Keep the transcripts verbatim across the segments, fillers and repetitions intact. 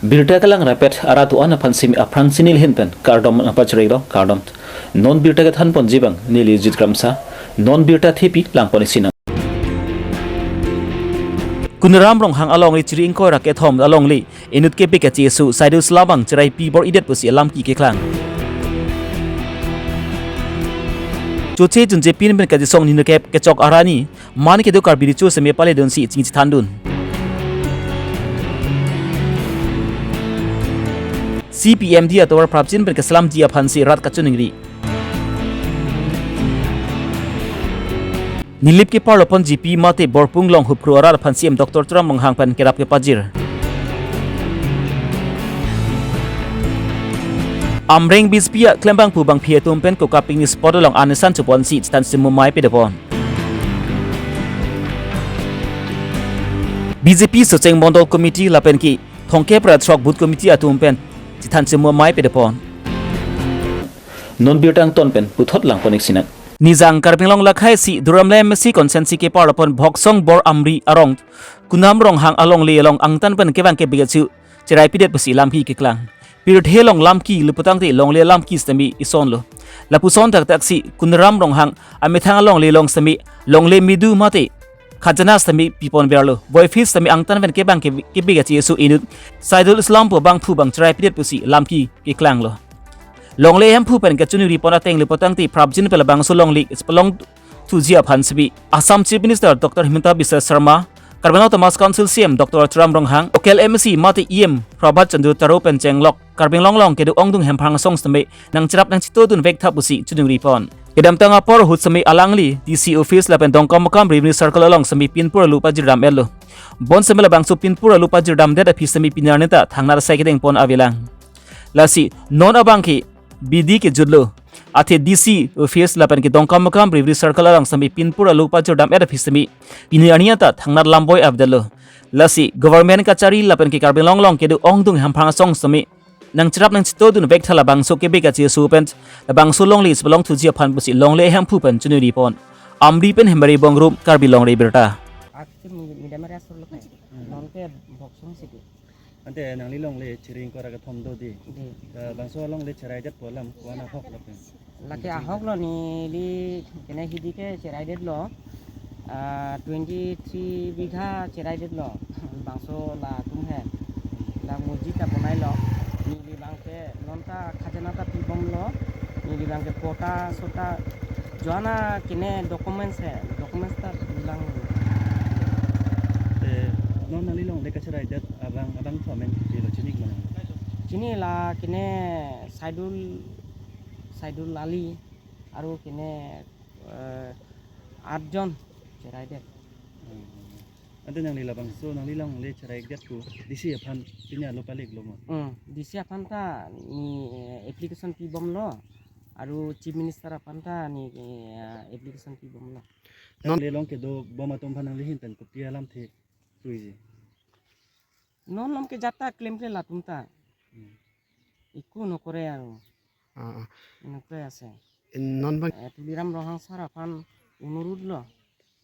Birta kelang rapet arat do-an aphan simi aphrang si neli ahin pen kardom nangpachirilo, kardom. Non birta kethan ponji abang neli Jit Kramsa, non birta thepi lang pon isi nang. Kunram Ronghang alongle chiri ingkoi ra kethom alongle inut kebe kachesu Saidul Islam abang cherai pi bor-idet pusi alam ke keklang. Choche junje pin pen kachesong nino kep kechok arni, man kedo Karbi Recho seme pale dunsi chingchethan dun. C P M D atovar prapjin pen keselamji aphansi rat kachiningri. Nilip keparlo pon G P mate Borpung along hupkru arat aphan C M Doctor Tuliram Ronghang pen kerap kepajir. Amreng B J P aklembangpo bangphi atum pen Kokapingni spot along anisan choponsi chethan chimumai pedepon. B J P Socheng Mondol Committee lapen ke thongkep ra throk Booth Committee atum pen chethan chimumai pedepon. Non birta angton pen puthot lang pon isi nang. Nijang Karbi Anglong lakhai si Duar Amla M A C constituency keparlo pon Bhoksong Bor Amri arong Kunram Ronghang alongle along angtan pen kevang kebe kachesu cherai pidet pusi lam ke keklang. Pirthe along lam ke le putangte longle lam ke sitame isonlo. Lapuson thakthak si Kunram Ronghang amethang alongle along sitame longle medu mate khajana sitame pipon verlo. Boyfriend sitame angtan pen kevang ke, kebe kachesu inut Saidul Islam pu bangphu abang cherai pidet pusi lam ke keklanglo. Longle Hemphu pen kachiningri pon ateng le putangte prapjin pen labangso longle chepalongthuji aphan sitame Assam Chief Minister Doctor Himanta Biswa Sarma, Karbi Anglong Autonomous Council C M Doctor Tuliram Ronghang, local M A C mate E M Prabhat Chandra Taro pen chenglok Karbi Anglong along kedo ongdung hemprang asong sitame nangcherap nangchetodun vektha pusi chiningri pon. Kedamtang apor ahut sitame alangli D C office lapen Dongkamukam Revenue Circle along sitame pinpur alu pajirdam etlo. Bonsitame labangso pinpur alu pajirdamdet aphi sitame pini arni ta thangnat asai kedeng pon avelang. Lasi non abang ke bidi kejutlo. Athe D C office lapen ke Dongkamukam Revenue Circle along sitame pinpur alu pajirdam et aphi sitame pini arni ta thangnat lamboi avedetlo. Lasi government kachari lapen ke Karbi Anglong along kedo ongdung hemprang asong sitame nangcherap nangchetodun vektha labangso kebe kachesu pen labangso longle chepalongthuji aphan pusi longle Hemphu pen chiningri pon. Amri pen Hemari Bongrung, Karbi Longri Abirta. Ak ke mi-, midam area sur lo kai. Non ke Bhoksong city. Ante nangli longle chiri ingkoi ra kethom do dei. Dei. Eh, bangso alongle cheraidetpo alam ko-an ahok lapen? Lake ahoklo, neli kene hidi ke cheraidetlo. Ah, twenty three bigha cheraidetlo. Bangso latum he. La mujit ta bonailo. Neli abang ke non ta khajana ta pibomlo. Neli abang ke pota sota jona kene documents he. Documents ta lang. Eh, non nangli longle kacheraidetpo abang, abangphu amen chini lo, chini iklo ma? Chini, la kene Saidul, Saidul Ali, aru kene, eh, atjon cheraidet. Hmm. Ante nangli labangso, nangli longle cheraidetpo D C aphan pini arlo pale-iklo ma? Hmm, D C aphan ta neli, eh, application pibomlo, aru Chief Minister aphan ta neli, eh, application pibomlo. Non longle along kedobom atum aphan nangli ahin pen kopi alamthe puji? Non along ke jat ta klemkle latum ta. Hmm. Ekku nokore aru. Ah, ah. Enokre ase. Non abang, eh, Tuliram Ronghang sir aphan onurudh lo.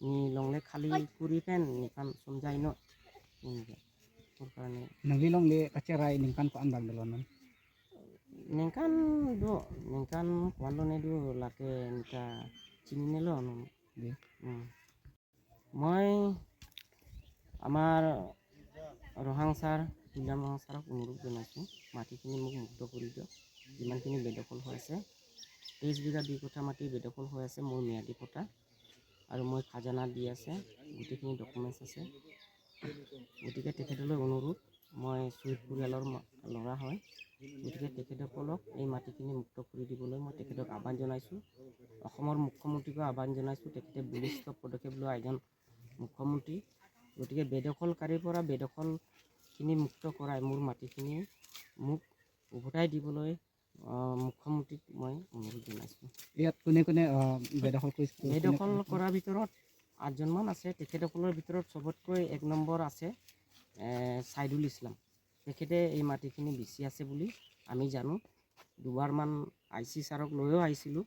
Neli longle khali kuri pen nephan somjhai non. Enke. Sorkar ne. Nangli longle kacherai ningkan ko-an bang dolo non? Ningkan do, ningkan ko-an lo ne do, lake neta chininelo non. Dei. Hmm. মই আমাৰ ৰহাং ছাৰ, তুলিৰাম ৰহাং ছাৰক অনুৰোধ জনাইছোঁ, মাটিখিনি মোক মুক্ত কৰি দিয়ক। যিমানখিনি বেদখল হৈ আছে, তেইছ বিঘা দুই কঠা মাটি বেদখল হৈ আছে, মোৰ ম্যাদী পট্টা আৰু মই খাজানা দি আছে, গোটেইখিনি ডকুমেণ্টছ আছে। গতিকে তেখেতলৈ অনুৰোধ, মই শ্বহীদ পৰিয়ালৰ ম-, ল'ৰা হয়, গতিকে তেখেতসকলক এই মাটিখিনি মুক্ত কৰি দিবলৈ মই তেখেতক আহ্বান জনাইছোঁ। অসমৰ মুখ্যমন্ত্ৰীকো আহ্বান জনাইছোঁ, তেখেতে বলিষ্ঠ পদক্ষেপ লোৱা এজন মুখ্যমন্ত্ৰী। গতিকে বেদখলকাৰীৰ পৰা বেদখলখিনি মুক্ত কৰাই মোৰ মাটিখিনি মোক উভতাই দিবলৈ, আহ, মুখ্যমন্ত্ৰীক মই অনুৰোধ জনাইছোঁ। ইয়াত কোনে কোনে, আহ, বেদখল কৰিছে? কোনে বেদখল কোনে? কৰাৰ ভিতৰত আঠজনমান আছে। তেখেতসকলৰ ভিতৰত চবতকৈ এক নম্বৰ আছে, এ, ছাইদুল ইছলাম। তেখেতে এই মাটিখিনি বিচি আছে বুলি আমি জানো। দুবাৰমান আই চি ছাৰক লৈও আহিছিলোঁ,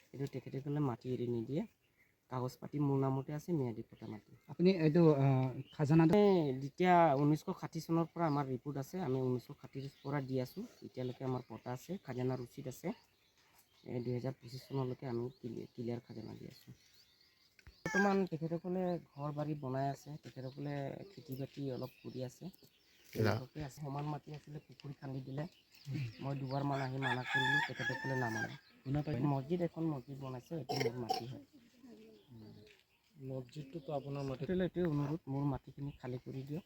কিন্তু তেখেতে ক'লে মাটি এৰি নিদিয়ে। কাগজ পাতি মোৰ নামতে আছে, ম্যাদী পট্টা মাটি। আপুনি এইটো, আহ, খাজানা দ- এই যেতিয়া ঊনৈছশ ষাঠি চনৰ পৰা আমাৰ ৰিপৰ্ট আছে, আমি ঊনৈছশ ষাঠিৰ পৰা দি আছোঁ, এতিয়ালৈকে আমাৰ পট্টা আছে, খাজানা ৰচিদ আছে। এই দুহেজাৰ পঁচিছ চনলৈকে আমি ক্লি-, ক্লিয়াৰ খাজানা দি আছোঁ। বৰ্তমান তেখেতসকলে ঘৰ বাৰী বনাই আছে, তেখেতসকলে খেতি বাতি অলপ কৰি আছে। এৰা। তেনেকুৱাকে আছে। সমান মাটি আছিলে, পুখুৰী খান্দি দিলে। মই দুবাৰমান আহি মানা কৰিলোঁ, তেখেতসকলে নামানে। শুনা পাই? মছজিদ, এখন মছজিদ বনাইছে, এইটো মোৰ মাটি হয়। মছজিদটোতো আপোনাৰ মাটি। তেতিয়াহ'লে এইটোৱে অনুৰোধ, মোৰ মাটিখিনি খালী কৰি দিয়ক।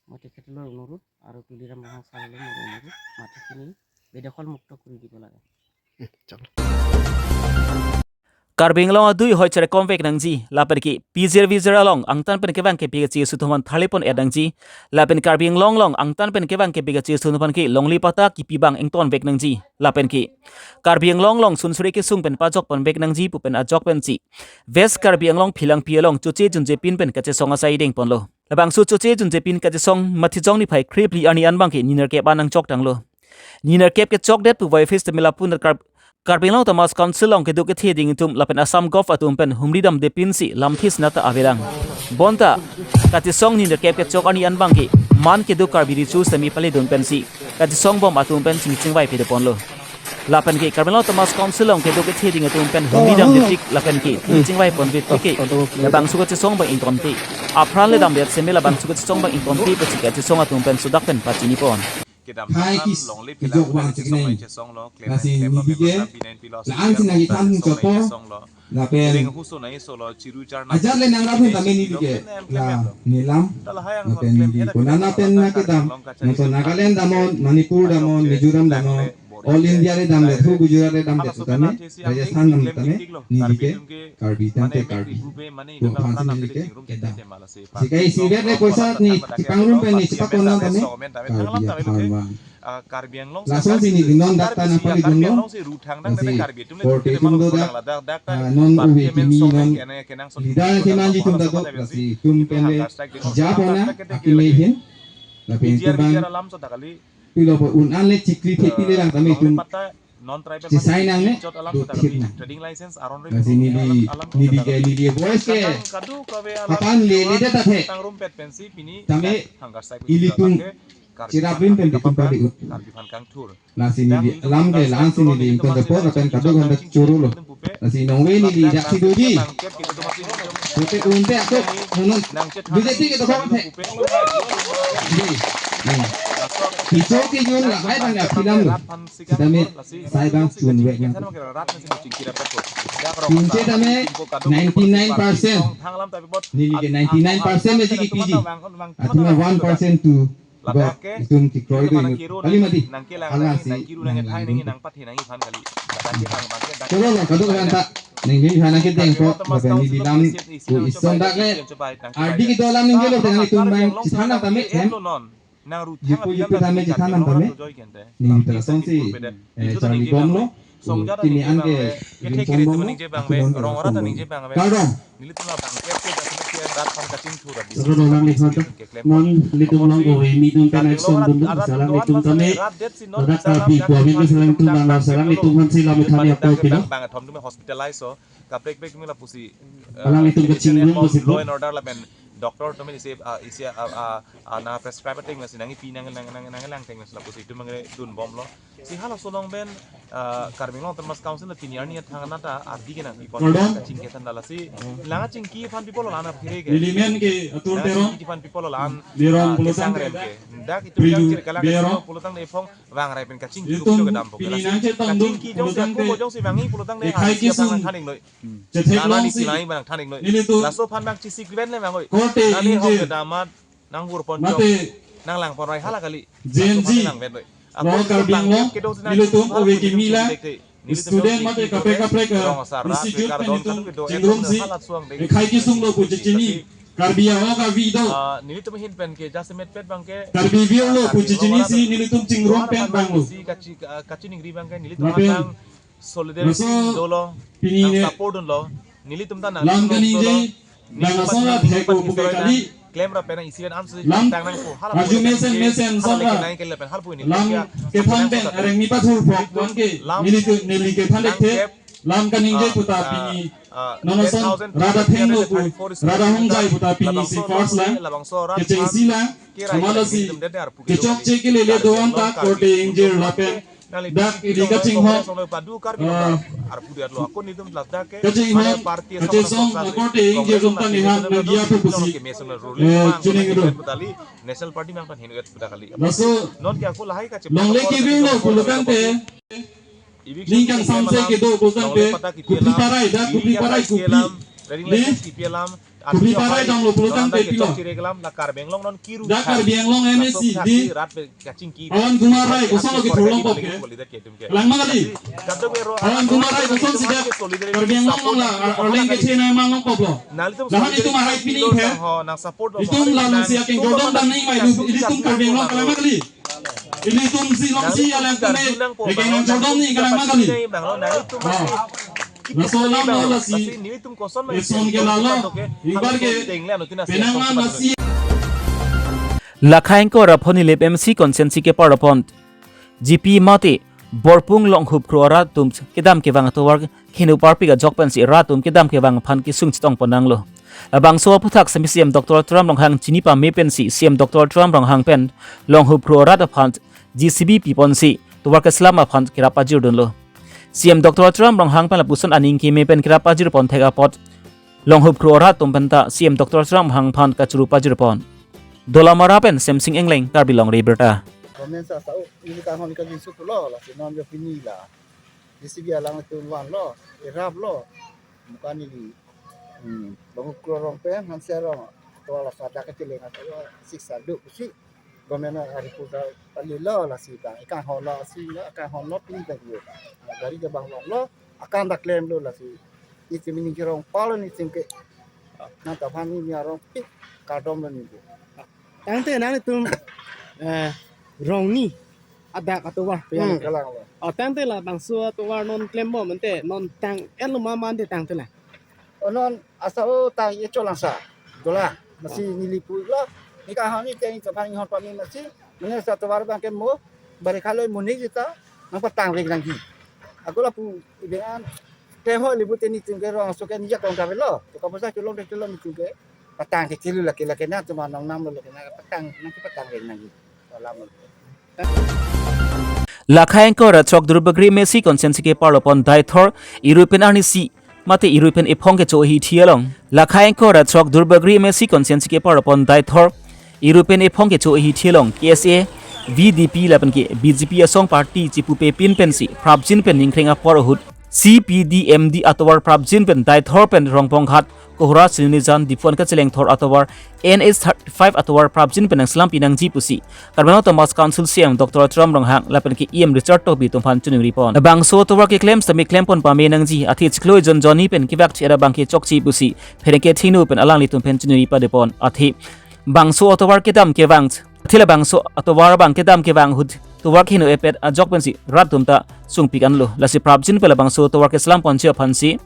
মই তেখেতলৈ অনুৰোধ আৰু তুলিৰাম ৰংহাং ছাৰলৈ মোৰ অনুৰোধ, মাটিখিনি বেদখল মুক্ত কৰি দিব লাগে। Karbi Anglong adui hoi cherekom vek nangji, lapen ke pijir vijir along angtan pen kevang kepi kachesu atum aphan tharlipon et nangji, lapen Karbi Anglong along angtan pen kevang kepi kachesu atum aphan ke longle patta kipi abang ington vek nangji, lapen ke Karbi Anglong along sunsuri kesung pen pajok pon vek nangji pu pen ajok pensi West Karbi Anglong Phelangpi along choche junje pin pen kachesong asai dengponlo. Labangso choche junje pin kachesong Mathijong niphai kre phli arni an abangke ninerkep an nangchok tanglo. Ninerkep kechokdet pu voiphis temela pun Kar-, Karbi Anglong Autonomous Council along kedo kethe ding atum lapen Assam Gov atum pen humri damde pinsi lamthe sinata avelang. Bonta kachesong ninerkep kechok arni an abangke man kedo Karbi Resource semi pale dun pensi kachesong bom atum pen simi chingvai pedeponlo. Lapen ke Karbi Anglong Autonomous Council along kedo kethe ding atum pen humri damde tik lapen ke chingvai ponve tik ke labangso kachesong abang ingtonte. Apran le damdet seme labangso kachesong abang ingtonte pusi kachesong atum pen sudak pen pachinipon. Kedam hai kis longle ijok phelang wan chesong nai chesong lo, klem lasi klem lo, nibike, member binain pilo, la-an si nang ithan chesong nai chopo, chesong lo. Lapen ring huso nai solo, chiru char nai ajat le nangrap hin tame nibike, la nelam, lapen nibi konana pen na kedam, nangso Nagaland damnon, Manipur damnon, Mizoram damnon, All India le damdet, hu Gujarat le damdet tame, Rajasthan dam tame, nibike, Karbi tangte Karbi. Ko aphan si neli ke kedam. Sikai isivet le poisa ni chepangrum pen ni chepakon nang tame, Karbi aphan vang. Lason si neli non dak ta nangpali dun non. Lasi korte atum do dak, ah, non ove kimi non leader kemanji atum ta do, lasi itum pen le japona akimi ahin. Lapen itum abang pilo po un an le chikli thepi le lang tame itum chisai nangne, do thip nang. Lasi neli, neli ke, neli voice ke kapan leledet athe tame ilitum cheraprim pen itum pali un. Lasi neli alam ke la-an si neli ingtonpo lapen kadokave ta chorolo. Lasi nongve neli dak si doji. Pute unte ako, nunu, duje ti ke tokong the. Di. Hmm. Picho kejun lahai abang ya film lo. Sitame sai abang chunvek nang. Chunche tame ninety-nine percent. Neli ke ninety-nine percent le si kepiji. Athema one percent tu. Bo, itum kekroi do inut. Kali mati. Hala si nang lang. Chorolo, kadokave ta. Nangning hana kedengpo, lapen neli lam, ko ison dak le. Ardi kedo alam ningjelo, tengah itum abang chethan nang tame, em. Jipu jipu tame chethan nang tame. Neli ta lasonsi, eh, charli bomlo. Kimi an ke ringtong bomlo. Kardom. Nelitum abang ke ke dak ke rat phan kachingthur abi. Soro dolang ni khan ta. Non nelitum along ko ove mi atum pen action dun dun, salang nelitum tame. Ladak Karbi ko amin ke salang nelitum abang la salang nelitum aphan si lam than ya ko pino. Bang athom atum hospitalize so. Kaprek prek atum lapusi. Salang nelitum kachingrum pusi law and order lapen doctor atum isi, ah, isi, ah, ah, ah, na prescribe ateng lasi nangkipi nang, nang, nang, nanglang ateng lasi lapusi itum abang dun bomlo. Si halaso along pen, ah, Karbi Anglong Autonomous Council pini arni athang nata ardi kenangpipon kachingki than dala si. Langa chingki aphan pipo lo la-an aphere ke. Neli men ke Atur Teron. Langa chingki aphan pipo lo la-an, Teron ah, pulo tang kesang rem ke. Dak itum Prilu yang chirkala Teron. Pulo tang nephong vangrai pen kachingki itum kedam po pini lasi. Nangchetong dun kachingki pulo jongsi tang ako ke. Jongsi vangi pulo tang ne ekhai hasi kesung aphan nangthan ingloi. Chethek lana long nisi si. Langi abang nangthan ingloi. Nelitum. Laso aphan abang chesik ven le vangoi. Korte nani inje. Hong kedamat. Nang vurpon chok. Mate. Nang langpon rai hala kali. Gen Z. Nang vet noi. Rong Karbi Anglong, nelitum ove kimi la, student mate kaprek kaprek, eh, institute pen nelitum chingrumsi, ekhai kesung lo pu chechini, Karbi Anglong Karbi do. Ah, nelitum ahin pen ke jasemet pet abang ke. Karbi view lo pu chechini si nelitum chingrum pen abang lo. Si kachi, ah, kachiningri abang ke nelitum lapen abang solidarity laso dolo, pini nang ne support dunlo. Nelitum ta nang lam nang kaningje, dolo. Nang asong la thek ko puke kali. Claim ra pen isi ven an si lam tang nang ko hala arju mesen mesen hala song la. Lam kethan pen areng ni pathur pok wan ke. Lam neli ke, neli kethan lek the. Lam kaningje puta pini. Non ason rat athengno pu, rat ahongjai puta pini si first lang. Kechengsi lang. Amat lasi kechokche kelele do-an ta korte ingjir lapen dak ili kachinghon, ah, kachinghon, kachesong, korte ingjir atum ta nihang nangji apu pusi, eh, choningri. National Party nang pan hin uet puta kali. Laso longle kevirlo pulo tangte, ning kangsamse kedo pulo tangte, Kuphli Parai, dak Kuphli Parai, Kuphli, Kuphli Parai damlo pulo tangte pilo. Dak Karbi Anglong M A C di Pawan Kumar Rai kosonlo kethurlong kok ke? Kalang ma kali? Pawan Kumar Rai kosonsi dak Karbi Anglong along la, a-, arleng kechenai ma longkoklo? Lahan itum ahai pining phe. Itum la nangsi akeng jordom dam nangji ma itum, itum Karbi Anglong, kalang ma kali? Ilitum si longsi alang tame, akeng nang jordom nangji, kalang ma kali? Ah. Laso alam lo lasi, eson ke lalo, ingbar ke penang ma lasi. Lakha ingkoi ra phongo nilip M C constituency kepar apot G P mate Borpung Longhup Kro arat atum kedam kevang atovar keheno parpik ajok pensi rat atum kedam kevang aphan kesung chetong pon nanglo. Labangso aphuthak semi C M Doctor Tuliram Ronghang chini pame pensi C M Doctor Tuliram Ronghang pen Longhup Kro arat aphan J C B pi ponsi tovar keselam aphan kerap pajir dunlo. C M Doctor Tuliram Ronghang pen lapuson aning keme pen kerap pajir pon thek apot Longhup Kro arat atum penta C M Doctor Tuliram Ronghang aphan kachuru pajir pon. Dolamara pen Semsing Engleng, Karbi Longri Abirta. Government sa sa, oh, ili kanghon kajinso pulo, lasi non jo pini la J C B alanglitum vanlo, eraplo. Mukan ili, hmm, Longhup Kro arong pen Hanse arong, to la sa dak kecheleng atovar sik sa do pusi government a-report ta palilo, lasi ta ikanghon lo, si lo, ikanghon lo pini ta yo. Gari ke bang vanlo, akam ta klemlo, lasi itum pini kerong palo nitum ke. Nangta aphan ni arongpik kardomlo ni. Tangte nanglitum, eh, rong ni adak atovar pen. Hmm, kalanglo. Oh, tangte labangso atovar non klembom ante non tang-etlo ma ma ante tangte la? Oh, non asa, oh, tang-et cholang sa. Dolang. Masi neli pulo. Ni kanghon ni teng chapang inghon pame masi. Mane sa atovar abang ke mo bari khalo mo ni jita. Nangpatangvek nangji. Ako lapu ibe an. Klem ho libu teni tingke rong aso ke nijak kong kavelo. To kaposa cholong de cholong tingke. Patang ke chilu lake lake na tuma nong nam lo lake na patang nang patangvek nangji. Salam. Lakha ingkoi ra throk Duarbagori M A C constituency kepar apot Deithor European arnisi mate European ephong kecho ahithi along. Lakha ingkoi ra throk Duarbagori M A C constituency kepar apot Deithor European ephong kecho ahithi along K S A, V D P lapen ke B J P asong party chipupe pin pensi prapjin pen ningkreng apor ahut C P D M D atovar prapjin pen Deithor pen Rongbonghat Kohora Silonijan Diphu an kachelengthor atovar N H thirty-five atovar prapjin pen nangselam pi nangji pusi Karbi Anglong Autonomous Council C M Doctor Tuliram Ronghang lapen ke E M Richard Tokbi atum aphan choningri pon. Bangso atovar keklem sitame klem pon pame nangji, athe chiklo ejon jonni pen kevak thi-et abang ke chokche pusi pherangke thengno pen alanglitum pen choningri pade pon. Athe bangso atovar kedam kevang, athe labangso atovar abang kedam kevang ahut tovar keheno-etpet ajok pensi rat atum ta sungpik anlo. Lasi prapjin pen labangso atovar keselam ponji aphansi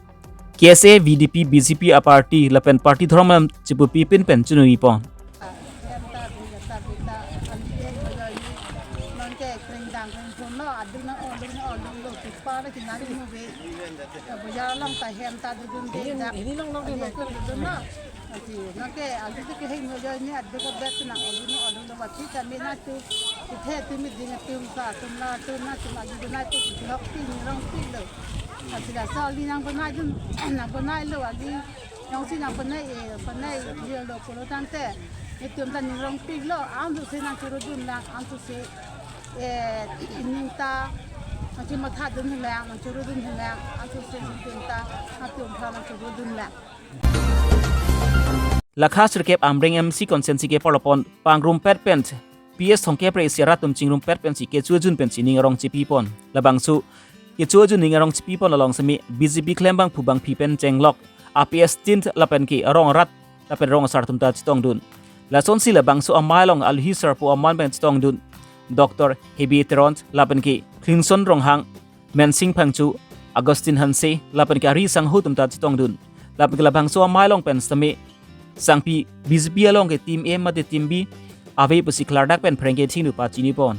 K S A, V D P, B J P aparty lapen party dhorom alam chipupe pin pen choningri pon. Ati, nang ke, alu ke hei mo joi ni adu ko bet na olu no olu lo bati ta me na tu. Kithe tu mi ding tu sa tu na tu na tu agi tu na tu tu hok ti ni rong ti lo. Ati la sa li nang banai dun, nang banai lo agi. Nang si nang banai e, banai ye lo ko lo tangte. Ni tum ta ni rong ti lo, ang tu si nang churu dun lang, ang tu si, eh, ning ta, nang si matha dun lang, nang churu dun lang, ang tu si ning tum ta, nang tum ta nang churu dun lang. Lakha sirkep Amreng M C constituency kepar apot pangrumpet pen P S Thongkep isi arat atum chingrumpet pensi kecho ajun pensi ning arong chipi pon. Labangso kecho ajun ning arong chipi pon along semi B J P klembangphu bangphi pen chenglok a P S tin lapen ke arong arat lapen rong asar atum ta chetongdun. Lasonsi labangso amei along alohi sarpo aman pen chetongdun Doctor Hebi Teron lapen ke Khlingson Ronghang, Mensing Phangcho, Augustine Hanse, lapen ke ari sangho atum ta chetongdun. Lapen ke labangso amei along pen sitame sangpi B J P along ke team A mate team B ave pusi klardak pen pherangke thengno pachini pon.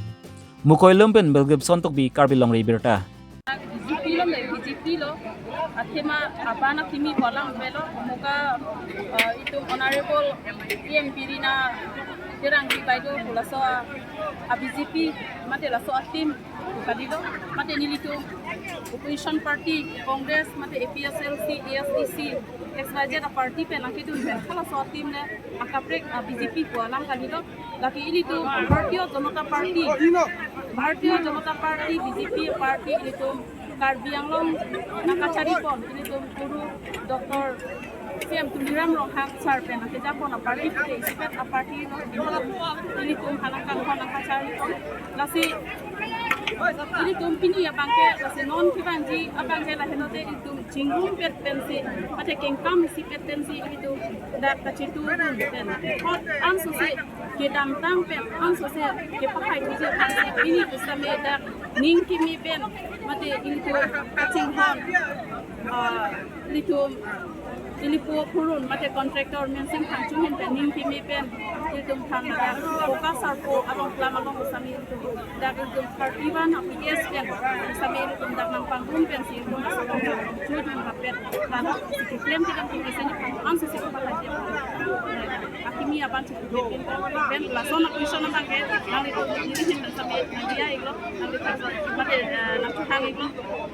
Mukoilum pen Mel Gibson Tokbi, Karbi Longri Abirta. B J P lo, B J P lo. Athema abang akimi pu alam avelo, muka, eh, itum Honorable E M P Rina Terangpi bai do pu laso a, a B J P mate laso a team kalilo, mate nelitum opposition party Congress mate A P H L C, A S D C, X Y Z a party pen nangkedun pen halaso a team le akaprek a B J P pu alam kalilo. Lake ilitum Bharatiya Janata Party, Bharatiya Janata Party, B J P party ilitum Karbi Anglong nangkacharipon, ilitum Guru Doctor C M Tuliram Ronghang sir pen nangkejapon a party pute isipet a party lo, ilitum ha nangkanghon nangkacharipon. Lasi ilitum pini abangke, lasi non kevangji abangke lahenode ilitum chingrumpet pensi, mate kengkam isipet pensi ilitum dak kachitu pen. Hot ansose kedamtang pen ansose kepahai tiji pensi pini pusitame dak ning kimi pen mate ilitum kachinghon, ah, ilitum ilipo purun mate contractor Mensing Phangcho ahin pen ning kimi pen ilitum than dak Boka Sarpo along klam along pusitame ilitum dak ilitum thirty-one a P S pen pusitame ilitum dak nangpangrum pensi ilitum asapang chudun rapet lalo si keklem kedam tum kesen ilitum ansose kepahai tiji akimi abang pen lason a question abangke nanglitum nelihin pen sami nangdia iklo, nanglitum mate, eh, nangkethang iklo,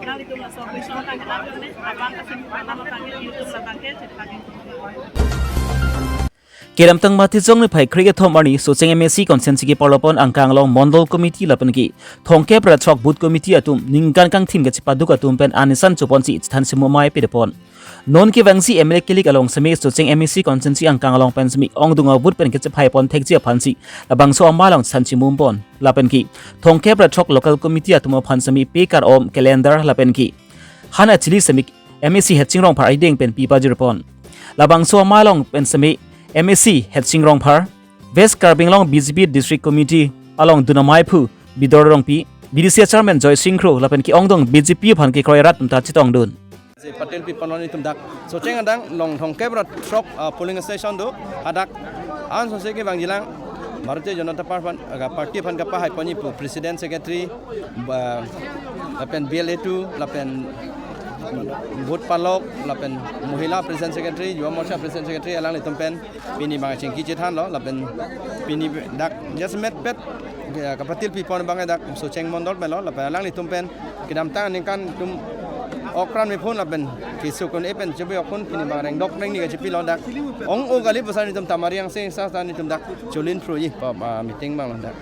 nanglitum laso question abangke nanglitum ne abang kasim alam abangke nelitum labangke chethan. Kedamtang Matijong niphai kre-kethom arni Socheng M A C constituency keparlopon angkang along Mondol Committee lapen ke thomkep ra throk Booth Committee atum ningkan kangthim kachepaduk atum pen anisan choponsi chethan chimumai pedepon. Non kevangji M L A kilik along semi Socheng M A C constituency angkang along pen semi ongdung a-vote pen kachephaipon thekji aphansi labangso amei along chethan chimumpon. Lapen ke thomkep ra throk local committee atum aphan semi pe kar-om calendar lapen ke han achili semi M A C Headsing Rongphar arideng pen pi pajirpon. Labangso amei along pen semi M A C Headsing Rongphar, West Karbi Anglong B J P District Committee along dun ameiphu Bidor Rongpi, B D C Chairman Joysing Kro lapen ke-ongdung B J P aphan kekroi arat atum ta chetongdun. Si patil pipon lo nelitum dak Socheng adang along thomkep ra throk, ah, polling station do, hadak ansose kevangjilang Bharatiya Janata Party aphan, ah, party aphan kapahaiponji pu President Secretary, ba, lapen B L A two, lapen Booth Palok, lapen Mohila President Secretary, Yuva Morcha President Secretary, alanglitum pen pini abang chingki chethanlo, lapen pini dak just met pet, ya, kapatil pipon abang dak Socheng Mondol pen lo, lapen alanglitum pen kedamtang aningkan atum okran mephun lapen kesukun e pen chebi okun pini abang rengdok rengni kachepilo dak. Ong-o kali pusitame nelitum tamari angse sa sa nelitum dak cholin phruji pa, ah, meeting abang lo dak.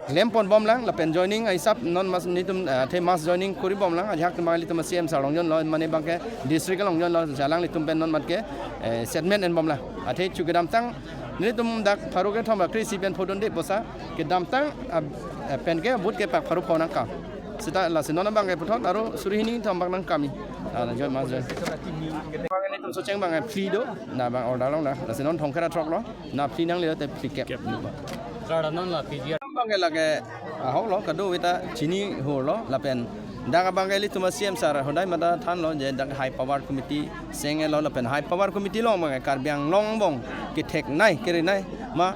Klempon bomlang lapen joining aisap non mass nelitum, ah, athe mass joining kori bomlang, ajahak atum ilitum C M sir along jonlo, mane abangke district along jonlo, jalang ilitum pen non matke, eh, statement en bomlang. Athe chu kedamtang nelitum dak pharo kethom ra kre-isi pen phodunde pusi kedamtang, ah, eh, pen ke vote kepak pharo pho nangkam. Seta lasi non abangke puthot aro suri hini thom abang nangkam. Ah, join mass join. Abang nelitum Socheng abang, eh, phli do, na abang order along na, lasi non thomkep ra throk lo. Na phli nangle te phlikep. Kep. Kardom non la P G R. Abangke lake ahok lo, kadokave ta chini hor lo lapen dak abangke ilitum a C M sir hodai mata thanlo je dak high power committee seng-e lo lapen high power committee along abangke Karbi Anglong angbong kethek nai kere nai ma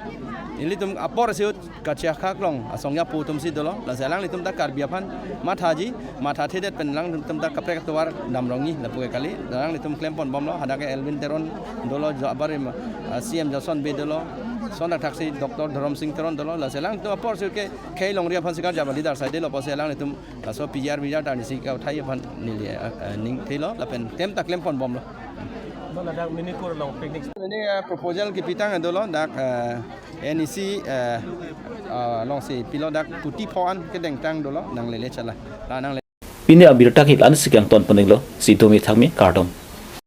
ilitum apor si ahut kachiakhak along asong japo atum si dolo, lasi alanglitum ta Karbi aphan mathaji, mathathedet pen alanglitum ta kaprek atovar damrongji lapu ke kali, alanglitum klempon bomlo, hadak ke Elwin Teron dolo, jo abarim, ah, C M Johnson Bey dolo, son dak thaksi Doctor Dhorom Sing Teron dolo, lasi alanglitum apor si ke khei longri aphan sikar jaba leader side lo pusi alanglitum laso P G R V G R ta nisi kauthai aphan neli, ah, ah, ning thelo lapen tem ta klempon bomlo. Non ladak Manipur along picnic. Ini, ah, proposal kepitang dolo dak, ah, N E C, ah, ah, along si pilo dak puti pho-an kedengtang dolo nanglele chala. La nangle. Pini abirta ke la-ansi kangton poninglo, si domi thangmi kardom.